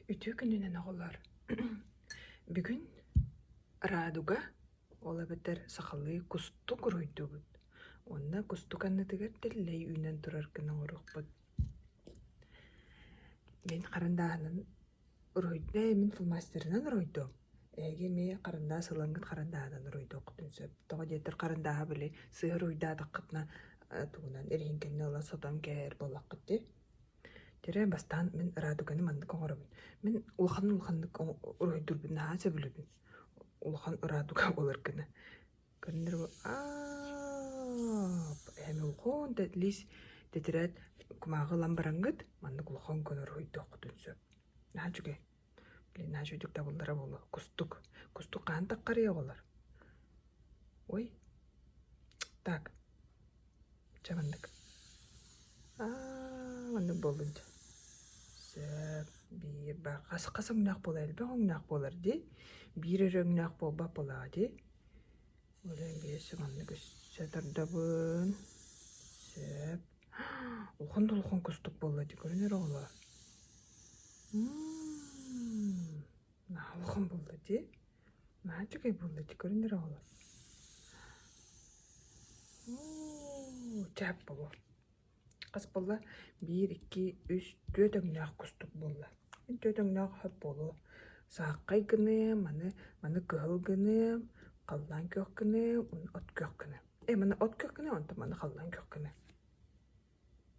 Үтүө күнүнэн оҕолор! Бүгүн Радуга, ол эбэтэр сахалыы кустук уруһуйдуубут уонна кустук аннытыгар тэллэй үүнэн турар гына оҥоруохпут. Мин харандааһынан уруһуйда мин фломастерынан уруһуйдуом. Эһиги эмиэ харандаас ылаҥҥыт харандааһынан уруһуйдуоххутун сөп. Тоҕо диэтэр харандааһы били сыыһа уруһуйдаатаххытына тугунан эриһиҥкэни ыла сотон кээр буоллаххыт дии. Дьэ бастаан мин радуганы маннык оҥоробун. Мин улахан улаханнык уруһуйдуурбун наһаа сөбүлүүбүн. Улахан радуга буолар гына. Көрүнэр аап эһэм улахан лиис тэтэрээт кумааҕы ылан бараҥҥыт маннык улахан гына уруһуйдуоххутун сөп. Наһаа үчүгэй. Блин, наһаа үчүгэйдик табыллара буолуо. Кустук. Кустук хаһан таххарый оҕолор? Ой. Так. Чэ маннык. Аа, маннык буоллун дьэ. Сөп. Биир баар. Хас хас өҥнөөх буолар? Элбэх өҥнөөх буолар дии. Биир эрэ өҥнөөх буолбат буоллаҕа дии. Олен биэсэ маннык өссө тардабын. Сөп. Улахан да улахан кустук буолла дии көрүнэр оҕолоор. Мм, наһаа улахан буолла дии. Наһаа үчүгэй буолла дии көрүнэр оҕолор. Оо, чаап буолуо. Хас буолла? Биир, икки, үс, түөрт өҥнөөх кустук буолла. Мин түөрт өҥнөөх сөп буолуо. Сааххай гыныам, маны, маны кыһыл гыныам, халлаан күөх гыныам, уонна от күөх гыныам. Э, маны от күөх гыныам, онтон маны халлаан күөх гыныам.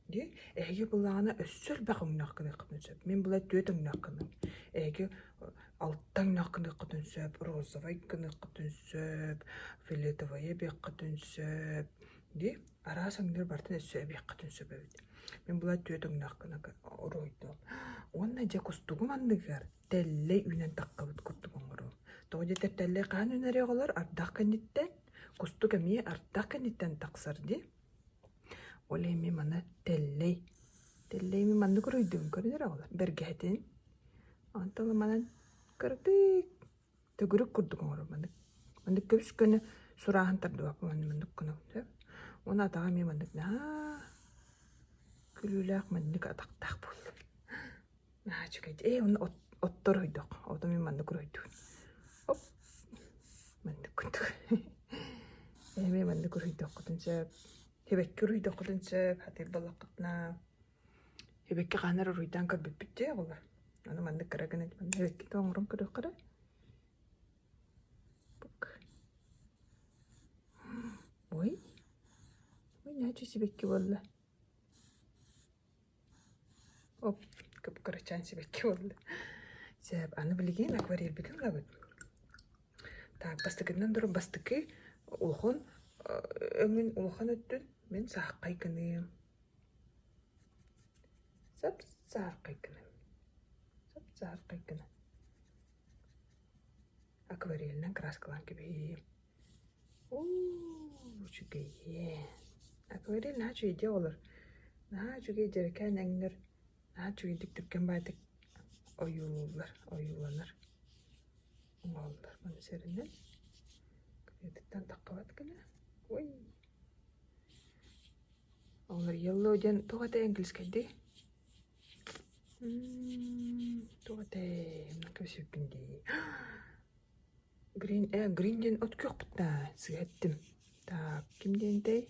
Дии, эһиги былаана өссө элбэх өҥнөөх гыныаххытын сөп. Мин була түөрт өҥнөөх гыныам. Эһиги алта өҥнөөх гыныаххытын сөп, розовай гыныаххытын сөп, фиолетовай эбиэххитин сөп. Дии, араас өҥнөр барытын өссө эбиэххитин сөп эбит. Мин була түөрт өҥнөөх гына уруһуйдуом. Уонна дьэ кустугум анныгар тэллэй үүнэн таххабыт курдук оҥоруом. Тоҕо диэтэр тэллэй хаһан үүнэрий оҕолор? Ардах кэнниттэн. Кустук эмиэ ардах кэнниттэн тахсар дии. Ол эми маны тэллэй. Тэллэй эми маннык уруйдуун көрүнэр оҕолор бэргэһэтин. Онтон манан кыратык төгүрүк курдук оҥорор маннык. Маннык көбүс көнө сурааһын тардыбаппын маннык маннык гынабын сөп. Уонна атаҕа эмиэ маннык наһаа күлүүлээх маннык атахтаах буолла. Наһаа үчүгэй. Ээ уонна от оттор уруйдуох. Оту мин маннык уруйдуун. Оп. Маннык курдук. Эмиэ маннык уруйдуоххутун сөп. Сибэкки уруйдуоххутун сөп. Хатыыр буоллаххытына. Сибэкки хаһан эрэ уруйдаан көрбүппүт дии оҕолор. Аны маннык кыра гына сибэккитэ оҥорон көрүөххэ эрэ. Бук. Ой. Ой, наһаа үчүгэй сибэкки буолла. Оп, кып-кырачаан сибэкки буолла. Сөп, аны билигин акварельбитин ылабыт. Так, бастакытынан туран бастакы улахан өҥүн улахан өттүн мин сааххай гыныым. Сап-саархай гыныым. Сап-саархай гына. Акварельынан краскалаан кэбиһиим. Уу, үчүгэйиэн. Акварель наһаа үчүгэйдик олор. Наһаа үчүгэй дьэрэкээн өҥнөр наһаа үчүгэйдик түргэн баайдык ойуулууллар, ойууланар. Оҥоһуллар. Маны сэрэнэн кырыытыттан таххыбат гына. Ой. Олор yellow диэн туох этэй английскайдыы? Туох этэй? Кэпсэппин дии. Грин, э, грин диэн от күөхпүт да сыыһа эттим. Так, ким диэнтэй?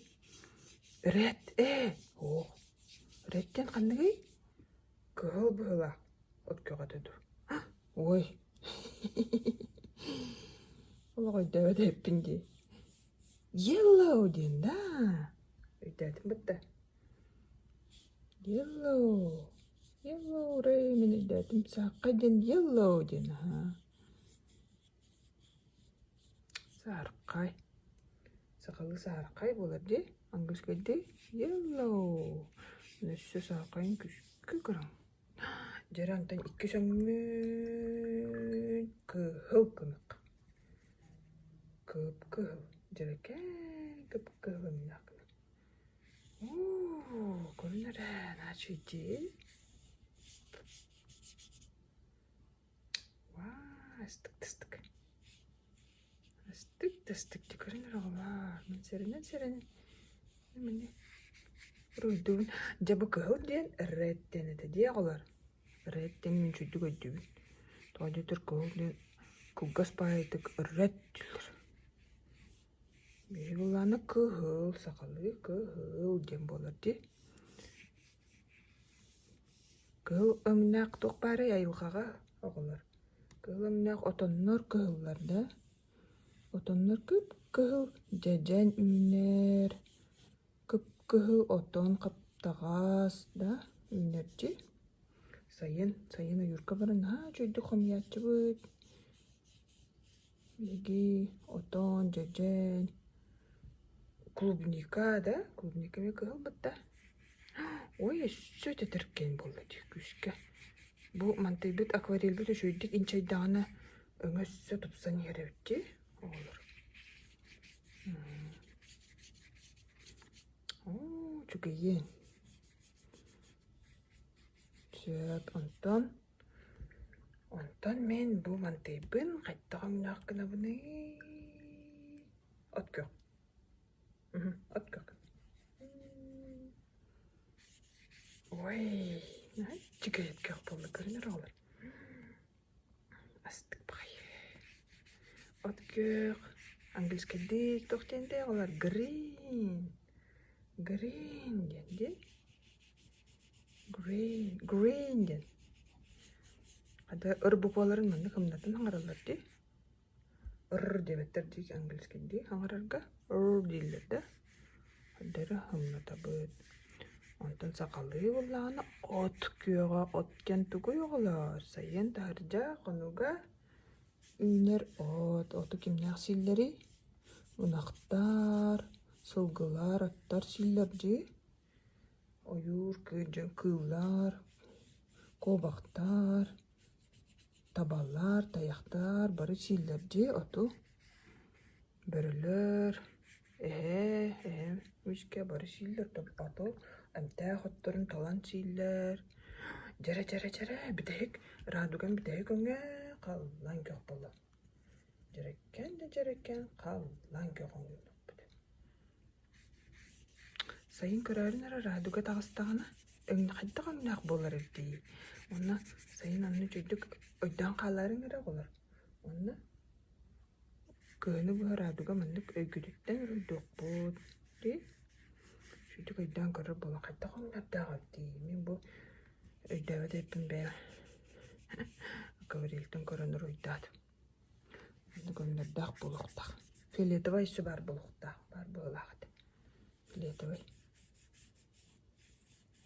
Red, э, оо, red диэн ханныгый? Кыһыл быһыылаах от күөх этэ дуу? Ой, олох өйдөөбөт эбиппин дии. Yellow диэн да? Өйдөөтүм бытта. Yellow, yellow, рэй, мин өйдөөтүм. Саахха диэн yellow диэн, аһаа. Сааркай. Сахалыы сааркай буолар дии. Английскайдыы yellow. Өссө сааркайын күскү көрөҥ. Дьэ онтон иккис өҥмүт кыһыл кымык. Кып-кыһыл. Дьэрэкээн кып-кыһыл өҥнөөх гына. Оо, көрүн эрэ, наһаа үчүгэй дии. Астык-тастык. Астык-тастык дии көрөн эрэ оҕолоор. Мин сэрэнэн-сэрэнэн мини уруйдуубун. Дьэ бу кыһыл диэн red диэн этэ дии оҕолор. Red диэн мин үчүгэйдик өйдүүбүн. Тоҕо диэтэр кыһыл диэн кылгас баайытык red дииллэр. Биһиги былаана кыһыл, сахалыы кыһыл диэн буолар дии. Кыһыл өҥнөөх туох баарый айылҕаҕа оҕолор? Кыһыл өҥнөөх отоннор кыһыллар да? Отоннор кып-кыһыл дьэдьэн үүнэр, кып-кыһыл отон хаптаҕас да үүнэр дии. Сайын, сайын ойуурга баран наһаа үчүгэйдик хомуйааччыбыт. Биһиги отон, дьэдьэн, клубника да, клубника эмиэ кыһыл бытта. Ой, өссө тэтэркээн буолла дии күүскэ. Бу мантыйбыт акварельбыт үчүгэйдик инчэйдэҕинэ өҥө өссө тупсан иһэр эбит дии оҕолор. Оо, үчүгэйиэн. Сөп, онтон Онтон мин бу мантыйбын хайдах өҥнөөх гынабыный? От күөх. От күөх. Ой, наһаа үчүгэй от күөх буолла көрүнэр оҕолор. Астык баҕайы. От күөх, английскайдыы туох диэн этэй оҕолор? Green. Green диэн дии. Green, green диэн. Хата ыр букваларын маннык ымнатын хаҥараллар дии. Р диэбэттэр дии английскайдыы хаҥарарга. Р дииллэр да. Эрдэрэ ымнатабыт. Онтон сахалыы буоллаҕына от күөҕэ от диэн тугуй оҕолоор? Сайын таһырдьа хонууга үүнэр от. Оту кимнээх сииллэрий? Ынахтар, сылгылар, аттар сииллэр дии. Ойуур кыыллар, куобахтар, табалар, тайахтар бары сииллэр дии оту. Бөрөлөр, эһэ, эһэ мискэ бары сииллэр оту эмтээх отторун талан сииллэр. Дьэрэ, дьэрэ, дьэрэ бүтэһик радугам бүтэһик өҥө халлаан күөх буолла. Дьэрэкээн да дьэрэкээн халлаан күөх өҥнөннөхпүт. Сайын көрөөрүн эрэ радуга таҕыстаҕына хайдах өҥнөөх буолар эбитий? Уонна сайын онно үчүгэйдик өйдөөн хаалаарыҥ эрэ оҕолор. Уонна кыһыны быһа радуга маннык өйгүтүттэн уруйдуохпут дии. Үчүгэйдик өйдөөн көрөр буолан хайдах өҥнөрдөөх эбитий? Мин бу өйдөөбөт эбиппин бэйэм Гаврилтан көрөн уруйдаатым. Маннык өҥнөрдөөх буолуохтаах. Фиолетовай өссө баар буолуохтаах, баар быһыылаах этэ. Фиолетовай.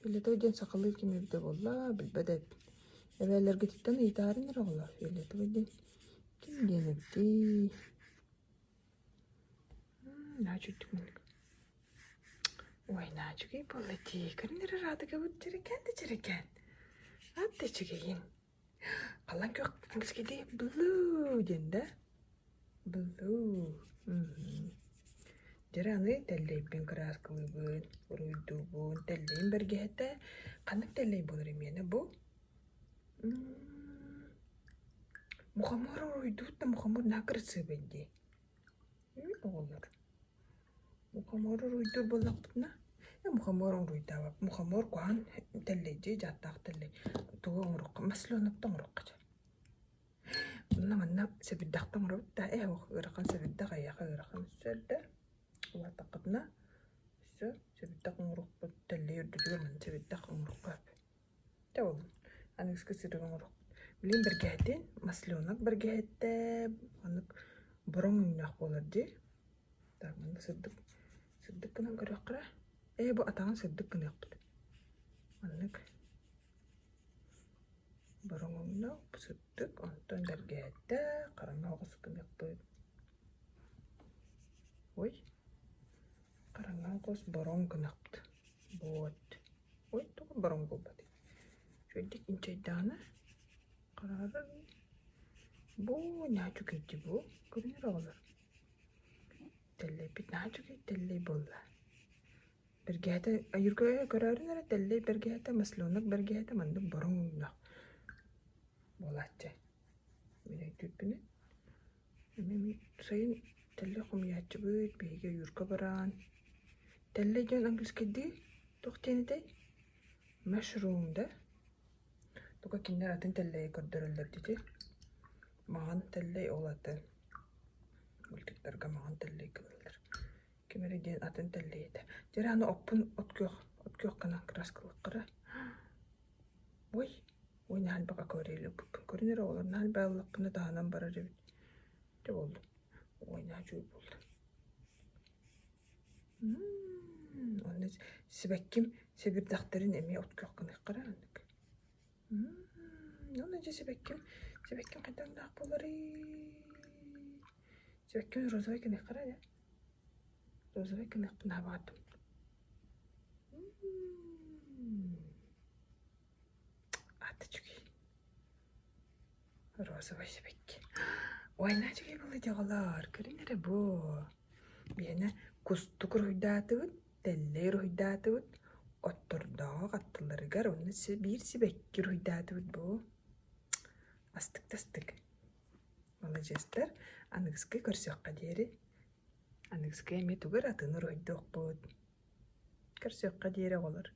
Фиолетовай диэн сахалыы ким эбитэ буолла, билбэт эбиппин. Эбээлэргититтэн ыйытаарыҥ эрэ оҕолор, фиолетовай диэн ким диэн эбитий? Наһаа үчүгдүк маннык. Ой, наһаа үчүгэй буолла дии. Көрүн эрэ радугабыт дьэрэкээн да дьэрэкээн. Ат да үчүгэйин. Халлаан күөх английскийдии blue диэн да? Blue. Дьэ аны тэллэйбин кырааскалыыбын, уруйдуубун, тэллэйим бэргэһэтэ. Ханнык тэллэй буолар имиэнэ бу? Мухомор уруйдуут да мухомор наһаа кырасыабай дии. Оҕолор. Мухомор уруйдуур буоллахпытына, э мухомор уруйдаабат. Мухомор куһаҕан тэллэйдии дьааттаах тэллэй. Тугу оҥоруохха, масленокто оҥоруохха дьэ. Онно манна сэбирдэхтэ оҥоробут да, ээ ох ыарахан сэбирдэх эйиэхэ ыарахан өссө эрдэ. Улааттаххытына өссө сэбирдэх оҥоруохпут, тэллэй үрдүгэр манна сэбирдэх оҥоруохха сөп. Дьэ буоллун, аныгыскы сырыыга оҥоруохпут. Билигин бэргэһэтин, масленок бэргэһэтэ, маннык бороҥ өҥнөөх буолар дии. Так, маннык сырдык, сырдык гынан көрүөххэ эрэ. Ээ, бу атаҕын сырдык гыныахпыт. Маннык бороҥ өҥнөөх, сырдык, онтон бэргэһэтэ хараҥа оҕус гыныахпыт. Ой, хараҥа оҕус бороҥ гыныахпыт. Вот. Ой, тоҕо бороҥ буолбатый? Үчүгэйдик инчэйдэҕинэ хараарар. Бу наһаа үчүгэй дии бу. Көрүнэр оҕолор. Тэллэйбит наһаа үчүгэй тэллэй буолла. Бэргэһэтэ Юрка көрөөрүн эрэ тэллэй бэргэһэтэ, масленок бэргэһэтэ маннык бороҥ өҥнөөх буолааччы. Мин өйдүүрбүнэн. Эмиэ сайын тэллэй хомуйааччыбыт, биһиги ойуурга баран. Тэллэй диэн английскайдыы туох диэн этэй? Mushroom да? Туга кинилэр атын тэллэйи көрдөрөллөр дии. Маҕан тэллэй ол атын. Мультиктарга маҕан тэллэй гыналлар. Ким эрэ диэн атын тэллэй этэ. Дьэ аны оппун от күөх, от күөх гынан кырааскалыаххара. Ой, ой наһаа элбэх акварель ылбыппын. Көрүн эрэ оҕолор наһаа элбэх ыллахпына таһынан барар эбит. Дьэ буоллум. Ой, наһаа үчүгэй буолла. Онно сибэкким сэбирдэхтэрин эмиэ от күөх гыныаххара оннук. Онно дьэ сибэкким, сибэкким хайдахтаах буоларый? Сибэкким розовай гыныаххара ээ. Розовай гыныахпын аһабаатым. Аата үчүгэй. Розовай сибэкки. Ой, наһаа үчүгэй буолла дии оҕолоор, көрүҥ эрэ бу. Биһиэнэ кустук уруһуйдаатыбыт, тэллэй уруһуйдаатыбыт, оттордоох аттыларыгар уонна биир сибэкки уруһуйдаатыбыт бу. Астык да астык. Маладьыастар, аныгыскы көрсүөххэ диэри. Аныгыскы эмиэ тугу эрэ атын уруһуйдуохпут. Көрсүөххэ диэри оҕолор.